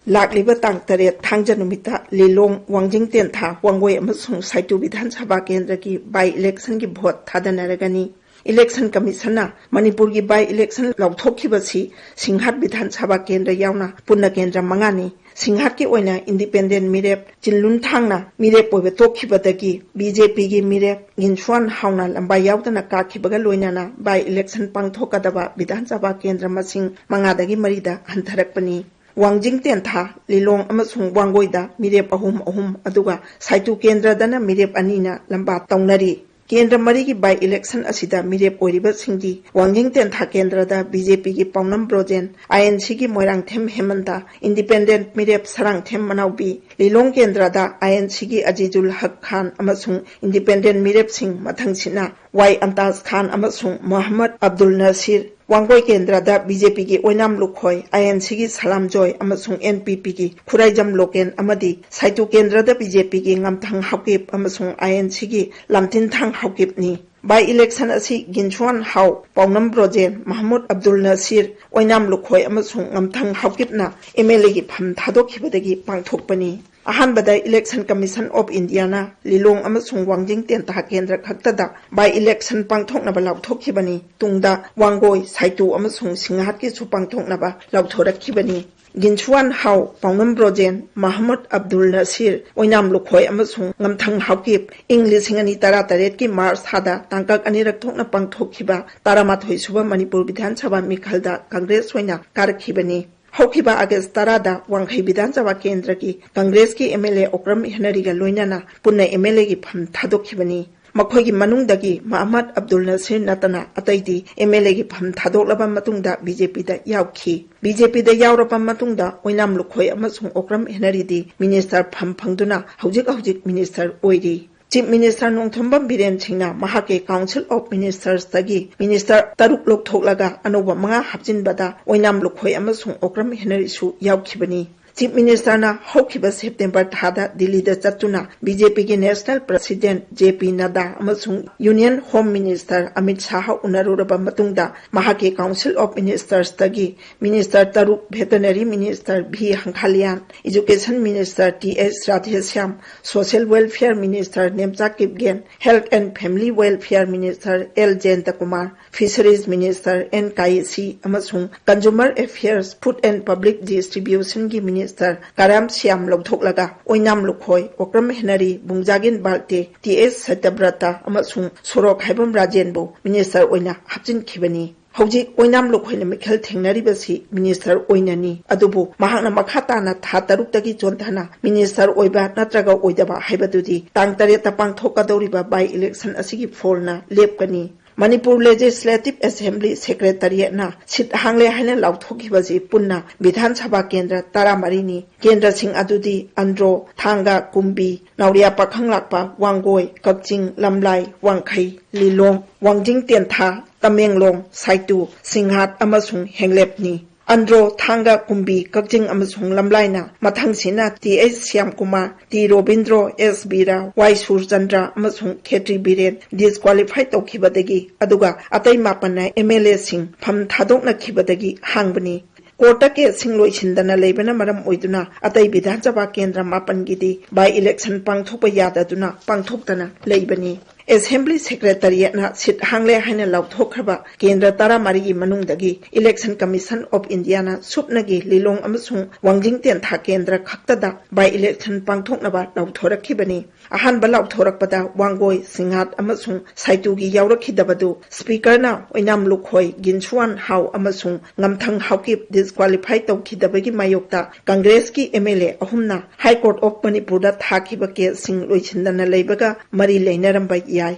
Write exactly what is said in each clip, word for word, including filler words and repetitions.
ꯂꯥꯛꯂꯤꯕ ꯇꯥꯡ ꯇꯔꯦꯠ ꯊꯥꯡꯖ ꯅꯨꯃꯤꯠꯇ ꯂꯤꯂꯣꯡ, ꯋꯥꯡꯖꯤꯡ ꯇꯦꯟꯊꯥ, ꯋꯥꯡꯒꯣꯏ ꯑꯃꯁꯨꯡ ꯁꯥꯏꯇꯨ ꯕꯤꯙꯥꯟ ꯁꯚꯥ ꯀꯦꯟꯗ꯭ꯔꯒꯤ by electionꯒꯤ vote ꯊꯥꯗꯅꯔꯒꯅꯤ꯫ Election Commissionꯅ ꯃꯅꯤꯄꯨꯔꯒꯤ by election ꯂꯥꯎꯊꯣꯛꯈꯤꯕꯁꯤ ꯁꯤꯡꯍꯥꯠ ꯕꯤꯙꯥꯟ ꯁꯚꯥ ꯀꯦꯟꯗ꯭ꯔ ꯌꯥꯎꯅ ꯄꯨꯟꯅ ꯀꯦꯟꯗ꯭ꯔ ꯃꯉꯥꯅꯤ꯫ ꯁꯤꯡꯍꯥꯠꯀꯤ ꯑꯣꯏꯅ independent ꯃꯤꯔꯦꯞ ꯆꯤꯟꯂꯨꯟ ꯊꯥꯡꯅ ꯃꯤꯔꯦꯞ ꯑꯣꯏꯕ ꯇꯣꯛꯈꯤꯕꯗꯒꯤ BJPꯒꯤ ꯃꯤꯔꯦꯞ ꯒꯤꯟꯁ꯭ꯋꯥꯟ ꯍꯥꯎꯅ ꯂꯝꯕꯥ ꯌꯥꯎꯗꯅ ꯀꯥꯈꯤꯕꯒ ꯂꯣꯏꯅꯅ by election ꯄꯥꯡꯊꯣꯛꯀꯗꯕ ꯕꯤꯙꯥꯟ ꯁꯚꯥ ꯀꯦꯟꯗ꯭ꯔ ꯃꯁꯤꯡ ꯃꯉꯥꯗꯒꯤ ꯃꯔꯤꯗ ꯍꯟꯊꯔꯛꯄꯅꯤ꯫ ꯋꯥꯡꯖꯤꯡ ꯇꯦꯟꯊꯥ, ꯂꯤꯂꯣꯡ ꯑꯃꯁꯨꯡ ꯋꯥꯡꯒꯣꯏꯗ ꯃꯤꯔꯦꯞ ꯑꯍꯨꯝ ꯑꯍꯨꯝ, ꯑꯗꯨꯒ ꯁꯥꯏꯇꯨ ꯀꯦꯟꯗ꯭ꯔꯗꯅ ꯃꯤꯔꯦꯞ ꯑꯅꯤꯅ ꯂꯝꯕꯥ ꯇꯧꯅꯔꯤ꯫ ꯀꯦꯟꯗ꯭ꯔ ꯃꯔꯤꯒꯤ by election ꯑꯁꯤꯗ ꯃꯤꯔꯦꯞ ꯑꯣꯏꯔꯤꯕꯁꯤꯡꯗꯤ ꯋꯥꯡꯖꯤꯡ ꯇꯦꯟꯊꯥ ꯀꯦꯟꯗ꯭ꯔꯗ BJPꯒꯤ ꯄꯥꯎꯅꯝ ꯕ꯭ꯔꯣꯖꯦꯟ, INCꯒꯤ ꯃꯣꯏꯔꯥꯡꯊꯦꯝ ꯍꯦꯃꯟꯇ, independent ꯃꯤꯔꯦꯞ ꯁꯔꯥꯡꯊꯦꯝ ꯃꯅꯥꯎꯕꯤ, ꯂꯤꯂꯣꯡ ꯀꯦꯟꯗ꯭ꯔꯗ INCꯒꯤ ꯑꯖꯤꯖꯨꯜ ꯍꯛ ꯈꯥꯟ ꯑꯃꯁꯨꯡ independent ꯃꯤꯔꯦꯞꯁꯤꯡ ꯃꯊꯪꯁꯤꯠꯅ ꯋꯥꯏ ꯑꯟꯇꯥꯖ ꯈꯥꯟ ꯑꯃꯁꯨꯡ ꯃꯣꯍꯝꯃꯗ ꯑꯕꯗꯨꯜ ꯅꯁꯤꯔ, ꯋꯥꯡꯒꯣꯏ ꯀꯦꯟꯗ꯭ꯔꯗ BJPꯒꯤ ꯑꯣꯏꯅꯥꯝ ꯂꯨꯈꯣꯏ, INCꯒꯤ ꯁꯂꯥꯝ ꯖꯣꯏ ꯑꯃꯁꯨꯡ NPPꯒꯤ ꯈꯨꯔꯥꯏꯖꯝ ꯂꯣꯀꯦꯟ ꯑꯃꯗꯤ ꯁꯥꯏꯇꯨ ꯀꯦꯟꯗ꯭ꯔꯗ BJPꯒꯤ ꯉꯝꯊꯪ ꯍꯥꯎꯀꯤꯞ ꯑꯃꯁꯨꯡ INCꯒꯤ ꯂꯥꯝꯊꯤꯟꯊꯥꯡ ꯍꯥꯎꯀꯤꯞꯅꯤ꯫ By election ꯑꯁꯤ ꯒꯤꯟꯁ꯭ꯋꯥꯟ ꯍꯥꯎ, ꯄꯥꯎꯅꯝ ꯕ꯭ꯔꯣꯖꯦꯟ, ꯃꯍꯃꯨꯗ ꯑꯕꯗꯨꯜ ꯅꯁꯤꯔ, ꯑꯣꯏꯅꯥꯝ ꯂꯨꯈꯣꯏ ꯑꯃꯁꯨꯡ ꯉꯝꯊꯪ ꯍꯥꯎꯀꯤꯞꯅ MLAꯒꯤ ꯐꯝ ꯊꯥꯗꯣꯛꯈꯤꯕꯗꯒꯤ ꯄꯥꯡꯊꯣꯛꯄꯅꯤ꯫ ꯑꯍꯥꯟꯕꯗ Election Commission of Indiaꯅ ꯂꯤꯂꯣꯡ ꯑꯃꯁꯨꯡ ꯋꯥꯡꯖꯤꯡ ꯇꯦꯟꯊꯥ ꯀꯦꯟꯗ꯭ꯔ ꯈꯛꯇꯗ by election ꯄꯥꯡꯊꯣꯛꯅꯕ ꯂꯥꯎꯊꯣꯛꯈꯤꯕꯅꯤ꯫ ꯇꯨꯡꯗ ꯋꯥꯡꯒꯣꯏ, ꯁꯥꯏꯇꯨ ꯑꯃꯁꯨꯡ ꯁꯤꯡꯍꯥꯠꯀꯤꯁꯨ ꯄꯥꯡꯊꯣꯛꯅꯕ ꯂꯥꯎꯊꯣꯔꯛꯈꯤꯕꯅꯤ꯫ ꯒꯤꯟꯁ꯭ꯋꯥꯟ ꯍꯥꯎ, ꯄꯥꯎꯅꯝ ꯕ꯭ꯔꯣꯖꯦꯟ, ꯃꯍꯃꯨꯗ ꯑꯕꯗꯨꯜ ꯅꯁꯤꯔ, ꯑꯣꯏꯅꯥꯝ ꯂꯨꯈꯣꯏ ꯑꯃꯁꯨꯡ ꯉꯝꯊꯪ ꯍꯥꯎꯀꯤꯞ ꯏꯪ ꯂꯤꯁꯤꯡ ꯑꯅꯤ ꯇꯔꯥ ꯇꯔꯦꯠꯀꯤ ꯃꯥꯔꯆ ꯊꯥꯗ ꯇꯥꯡꯀꯛ ꯑꯅꯤꯔꯛ ꯊꯣꯛꯅ ꯄꯥꯡꯊꯣꯛꯈꯤꯕ ꯇꯔꯥꯃꯥꯊꯣꯏ ꯁꯨꯕ ꯃꯅꯤꯄꯨꯔ ꯕꯤꯙꯥꯟ ꯁꯚꯥ ꯃꯤꯈꯜꯗ ꯀꯪꯒ꯭ꯔꯦꯁ ꯑꯣꯏꯅ ꯀꯥꯔꯛꯈꯤꯕꯅꯤ꯫ ꯍꯧꯈꯤꯕ ꯑꯥꯒꯁ ꯇꯔꯥꯗ ꯋꯥꯡꯈꯩ ꯕꯤꯙꯥꯟ ꯁꯚꯥ ꯀꯦꯟꯗ꯭ꯔꯒꯤ ꯀꯪꯒ꯭ꯔꯦꯁꯀꯤ MLA ꯑꯣꯀ꯭ꯔꯝ ꯍꯦꯅꯔꯤꯒ ꯂꯣꯏꯅꯅ ꯄꯨꯟꯅ MLAꯒꯤ ꯐꯝ ꯊꯥꯗꯣꯛꯈꯤꯕꯅꯤ꯫ ꯃꯈꯣꯏꯒꯤ ꯃꯅꯨꯡꯗꯒꯤ ꯃꯍꯃꯗ ꯑꯕꯗꯨꯜ ꯅꯁꯤꯔ ꯅꯠꯇꯅ ꯑꯇꯩꯗꯤ MLAꯒꯤ ꯐꯝ ꯊꯥꯗꯣꯛꯂꯕ ꯃꯇꯨꯡꯗ BJPꯗ ꯌꯥꯎꯈꯤ꯫ BJPꯗ ꯌꯥꯎꯔꯕ ꯃꯇꯨꯡꯗ ꯑꯣꯏꯅꯥꯝ ꯂꯨꯈꯣꯏ ꯑꯃꯁꯨꯡ ꯑꯣꯀ꯭ꯔꯝ ꯍꯦꯅꯔꯤꯗꯤ minister ꯐꯝ ꯐꯪꯗꯨꯅ ꯍꯧꯖꯤꯛ ꯍꯧꯖꯤꯛ minister ꯑꯣꯏꯔꯤ꯫ Chief Minister ꯅꯣꯡꯊꯣꯝꯕꯝ ꯕꯤꯔꯦꯟ ꯁꯤꯡꯅ ꯃꯍꯥꯛꯀꯤ Council of Ministersꯇꯒꯤ minister ꯇꯔꯨꯛ ꯂꯧꯊꯣꯛꯂꯒ ꯑꯅꯧꯕ ꯃꯉꯥ ꯍꯥꯞꯆꯤꯟꯕꯗ ꯑꯣꯏꯅꯥꯝ ꯂꯨꯈꯣꯏ ꯑꯃꯁꯨꯡ ꯑꯣꯀ꯭ꯔꯝ ꯍꯦꯅꯔꯤꯁꯨ ꯌꯥꯎꯈꯤꯕꯅꯤ꯫ Chief Minister ꯅ ꯍꯧꯈꯤꯕ September ꯊꯥꯗ ꯗꯤꯜꯂꯤꯗ ꯆꯠꯇꯨꯅ B J P ꯒꯤ National President J P Nadda ꯑꯃꯁꯨꯡ Union Home Minister Amit Shah ꯎꯅꯔꯨꯔꯕ ꯃꯇꯨꯡꯗ, ꯃꯍꯥꯛꯀꯤ Council of Ministers ꯇꯒꯤ Minister ꯇꯔꯨꯛ, Veterinary Minister V Hangkhalian, Education Minister Th Radheshyam, Social Welfare Minister Nemcha Kipgen, Health and Family Welfare Minister L Jayantakumar, Fisheries Minister N Kayesi ꯑꯃꯁꯨꯡ Consumer Affairs, Food and Public Distribution ꯒꯤ Minister Karam Shyam ꯂꯧꯊꯣꯛꯂꯒ ꯑꯣꯏꯅꯥꯝ ꯂꯨꯈꯣꯏ, Okram Henry, ꯕꯨꯡꯖꯥꯒꯤꯟ ꯕꯥꯜꯇꯦ, Th Satyabrata ꯑꯃꯁꯨꯡ ꯁꯣꯔꯣꯛ ꯍꯥꯏꯕꯝ ꯔꯥꯖꯦꯟꯕꯨ Minister ꯑꯣꯏꯅ ꯍꯥꯞꯆꯤꯟꯈꯤꯕꯅꯤ꯫ ꯍꯧꯖꯤꯛ ꯑꯣꯏꯅꯥꯝ ꯂꯨꯈꯣꯏꯅ ꯃꯤꯈꯜ ꯊꯦꯡꯅꯔꯤꯕꯁꯤ Minister ꯑꯣꯏꯅꯅꯤ, ꯑꯗꯨꯕꯨ ꯃꯍꯥꯛꯅ ꯃꯈꯥ ꯇꯥꯅ ꯊꯥ ꯇꯔꯨꯛꯇꯒꯤ ꯆꯣꯟꯊꯅ Minister ꯑꯣꯏꯕ ꯅꯠꯇ꯭ꯔꯒ ꯑꯣꯏꯗꯕ ꯍꯥꯏꯕꯗꯨꯗꯤ ꯇꯥꯡ ꯇꯔꯦꯠꯇ ꯄꯥꯡꯊꯣꯛꯀꯗꯧꯔꯤꯕ by election ꯑꯁꯤꯒꯤ ꯐꯣꯜꯅ ꯂꯦꯞꯀꯅꯤ꯫ ꯃꯅꯤꯄꯨꯔ Legislative Assembly Secretariat ꯅ ꯁꯤꯠ ꯍꯥꯡꯂꯦ ꯍꯥꯏꯅ ꯂꯥꯎꯊꯣꯛꯈꯤꯕꯁꯤ ꯄꯨꯟꯅ ꯕꯤꯙꯥꯟ ꯁꯚꯥ ꯀꯦꯟꯗ꯭ꯔ ꯇꯔꯥꯃꯔꯤꯅꯤ꯫ ꯀꯦꯟꯗ꯭ꯔꯁꯤꯡ ꯑꯗꯨꯗꯤ ꯑꯟꯗ꯭ꯔꯣ, ꯊꯥꯡꯒ, ꯀꯨꯝꯕꯤ, ꯅꯥꯎꯔꯤꯌꯥ ꯄꯥꯈꯪꯂꯥꯛꯄ, ꯋꯥꯡꯒꯣꯏ, ꯀꯛꯆꯤꯡ, ꯂꯝꯂꯥꯏ, ꯋꯥꯡꯈꯩ, ꯂꯤꯂꯣꯡ, ꯋꯥꯡꯖꯤꯡ ꯇꯦꯟꯊꯥ, ꯇꯃꯦꯡꯂꯣꯡ, ꯁꯥꯏꯇꯨ, ꯁꯤꯡꯍꯥꯠ ꯑꯃꯁꯨꯡ ꯍꯦꯡꯂꯦꯞꯅꯤ꯫ ꯑꯟꯗ꯭ꯔꯣ, ꯊꯥꯡꯒ, ꯀꯨꯝꯕꯤ, ꯀꯛꯆꯤꯡ ꯑꯃꯁꯨꯡ ꯂꯝꯂꯥꯏꯅ ꯃꯊꯪꯁꯤꯅ Th Shyamkumar, T Robindro, S ꯕꯤꯔꯥ, Y ꯁꯨꯔꯆꯟꯗ꯭ꯔ ꯑꯃꯁꯨꯡ ꯈꯦꯇ꯭ꯔꯤ ꯕꯤꯔꯦꯟ disqualify ꯇꯧꯈꯤꯕꯗꯒꯤ, ꯑꯗꯨꯒ ꯑꯇꯩ ꯃꯥꯄꯟꯅ M L A ꯁꯤꯡ ꯐꯝ ꯊꯥꯗꯣꯛꯅꯈꯤꯕꯗꯒꯤ ꯍꯥꯡꯕꯅꯤ꯫ Court ꯇ case ꯁꯤꯡ ꯂꯣꯏꯁꯤꯟꯗꯅ ꯂꯩꯕꯅ ꯃꯔꯝ ꯑꯣꯏꯗꯨꯅ ꯑꯇꯩ ꯕꯤꯙꯥꯟ ꯁꯚꯥ ꯀꯦꯟꯗ꯭ꯔ ꯃꯥꯄꯟꯒꯤꯗꯤ by election ꯄꯥꯡꯊꯣꯛꯄ ꯌꯥꯗꯗꯨꯅ ꯄꯥꯡꯊꯣꯛꯇꯅ ꯂꯩꯕꯅꯤ꯫ Assembly Secretariat ꯅ ꯁꯤꯠ ꯍꯥꯡꯂꯦ ꯍꯥꯏꯅ ꯂꯥꯎꯊꯣꯛꯈ꯭ꯔꯕ ꯀꯦꯟꯗ꯭ꯔ ꯇꯔꯥꯃꯔꯤꯒꯤ ꯃꯅꯨꯡꯗꯒꯤ Election Commission of India ꯅ ꯁꯨꯞꯅꯒꯤ ꯂꯤꯂꯣꯡ ꯑꯃꯁꯨꯡ ꯋꯥꯡꯖꯤꯡ ꯇꯦꯟꯊꯥ ꯀꯦꯟꯗ꯭ꯔ ꯈꯛꯇꯗ by election ꯄꯥꯡꯊꯣꯛꯅꯕ ꯂꯥꯎꯊꯣꯔꯛꯈꯤꯕꯅꯤ꯫ ꯑꯍꯥꯟꯕ ꯂꯥꯎꯊꯣꯔꯛꯄꯗ ꯋꯥꯡꯒꯣꯏ, ꯁꯤꯡꯍꯥꯠ ꯑꯃꯁꯨꯡ ꯁꯥꯏꯇꯨꯒꯤ ꯌꯥꯎꯔꯛꯈꯤꯗꯕꯗꯨ Speaker ꯅ ꯑꯣꯏꯅꯥꯝ ꯂꯨꯈꯣꯏ, ꯒꯤꯟꯁꯨꯋꯥꯟ ꯍꯥꯎ ꯑꯃꯁꯨꯡ ꯉꯝꯊꯪ ꯍꯥꯎꯀꯤꯞ disqualify ꯇꯧꯈꯤꯗꯕꯒꯤ ꯃꯥꯌꯣꯛꯇ Congress ꯀꯤ M L A ꯑꯍꯨꯝꯅ High Court of ꯃꯅꯤꯄꯨꯔꯗ ꯊꯥꯈꯤꯕ case ꯁꯤꯡ ꯂꯣꯏꯁꯤꯟꯗꯅ ꯂꯩꯕꯒ ꯃꯔꯤ ꯂꯩꯅꯔꯝꯕ ꯌꯥꯏ꯫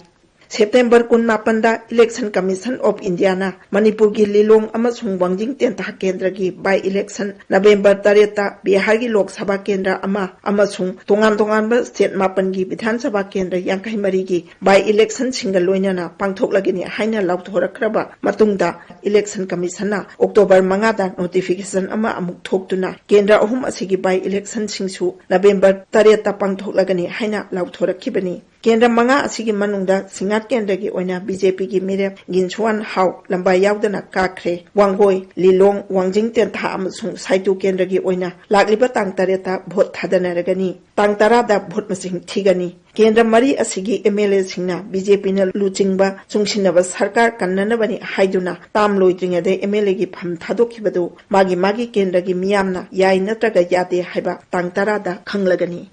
ꯁꯦꯞꯇꯦꯝꯕꯔ ꯀꯨꯟꯃꯥꯄꯟꯗ Election Commission of Indiaꯅ ꯃꯅꯤꯄꯨꯔꯒꯤ ꯂꯤꯂꯣꯡ ꯑꯃꯁꯨꯡ ꯋꯥꯡꯖꯤꯡ ꯇꯦꯟꯊꯥ ꯀꯦꯟꯗ꯭ꯔꯒꯤ by election, ꯅꯕꯦꯝꯕꯔ ꯇꯔꯦꯠꯇ ꯕꯤꯍꯥꯔꯒꯤ ꯂꯣꯛ ꯁꯚꯥ ꯀꯦꯟꯗ꯭ꯔ ꯑꯃ ꯑꯃꯁꯨꯡ ꯇꯣꯉꯥꯟ ꯇꯣꯉꯥꯟꯕ state ꯃꯥꯄꯟꯒꯤ ꯕꯤꯙꯥꯟ ꯁꯚꯥ ꯀꯦꯟꯗ꯭ꯔ ꯌꯥꯡꯈꯩ ꯃꯔꯤꯒꯤ by electionꯁꯤꯡꯒ ꯂꯣꯏꯅꯅ ꯄꯥꯡꯊꯣꯛꯂꯒꯅꯤ ꯍꯥꯏꯅ ꯂꯥꯎꯊꯣꯔꯛꯈ꯭ꯔꯕ ꯃꯇꯨꯡꯗ, Election Commissionꯅ ꯑꯣꯛꯇꯣꯕꯔ ꯃꯉꯥꯗ notification ꯑꯃ ꯑꯃꯨꯛ ꯊꯣꯛꯇꯨꯅ ꯀꯦꯟꯗ꯭ꯔ ꯑꯍꯨꯝ ꯑꯁꯤꯒꯤ by electionꯁꯤꯡꯁꯨ ꯅꯕꯦꯝꯕꯔ ꯇꯔꯦꯠꯇ ꯄꯥꯡꯊꯣꯛꯂꯒꯅꯤ ꯍꯥꯏꯅ ꯂꯥꯎꯊꯣꯔꯛꯈꯤꯕꯅꯤ꯫ ꯀꯦꯟꯗ꯭ꯔ ꯃꯉꯥ ꯑꯁꯤꯒꯤ ꯃꯅꯨꯡꯗ ꯁꯤꯡꯍꯥꯠ ꯀꯦꯟꯗ꯭ꯔꯒꯤ ꯑꯣꯏꯅ BJPꯒꯤ ꯃꯤꯔꯦꯞ ꯒꯤꯟꯁꯨꯋꯥꯟ ꯍꯥꯎ ꯂꯝꯕꯥ ꯌꯥꯎꯗꯅ ꯀꯥꯈ꯭ꯔꯦ꯫ ꯋꯥꯡꯒꯣꯏ, ꯂꯤꯂꯣꯡ, ꯋꯥꯡꯖꯤꯡ ꯇꯦꯟꯊꯥ ꯑꯃꯁꯨꯡ ꯁꯥꯏꯇꯨ ꯀꯦꯟꯗ꯭ꯔꯒꯤ ꯑꯣꯏꯅ ꯂꯥꯛꯂꯤꯕ ꯇꯥꯡ ꯇꯔꯦꯠꯇ vote ꯊꯥꯗꯅꯔꯒꯅꯤ꯫ ꯇꯥꯡ ꯇꯔꯥꯗ vote ꯃꯁꯤꯡ ꯊꯤꯒꯅꯤ꯫ ꯀꯦꯟꯗ꯭ꯔ ꯃꯔꯤ ꯑꯁꯤꯒꯤ MLAꯁꯤꯡꯅ BJPꯅ ꯂꯨꯆꯤꯡꯕ ꯆꯨꯡꯁꯤꯟꯅꯕ ꯁꯔꯀꯥꯔ ꯀꯟꯅꯅꯕꯅꯤ ꯍꯥꯏꯗꯨꯅ term ꯂꯣꯏꯗ꯭ꯔꯤꯉꯩꯗ MLAꯒꯤ ꯐꯝ ꯊꯥꯗꯣꯛꯈꯤꯕꯗꯨ ꯃꯥꯒꯤ ꯃꯥꯒꯤ ꯀꯦꯟꯗ꯭ꯔꯒꯤ ꯃꯤꯌꯥꯝꯅ ꯌꯥꯏ ꯅꯠꯇ꯭ꯔꯒ ꯌꯥꯗꯦ ꯍꯥꯏꯕ ꯇꯥꯡ ꯇꯔꯥꯗ ꯈꯪꯂꯒꯅꯤ꯫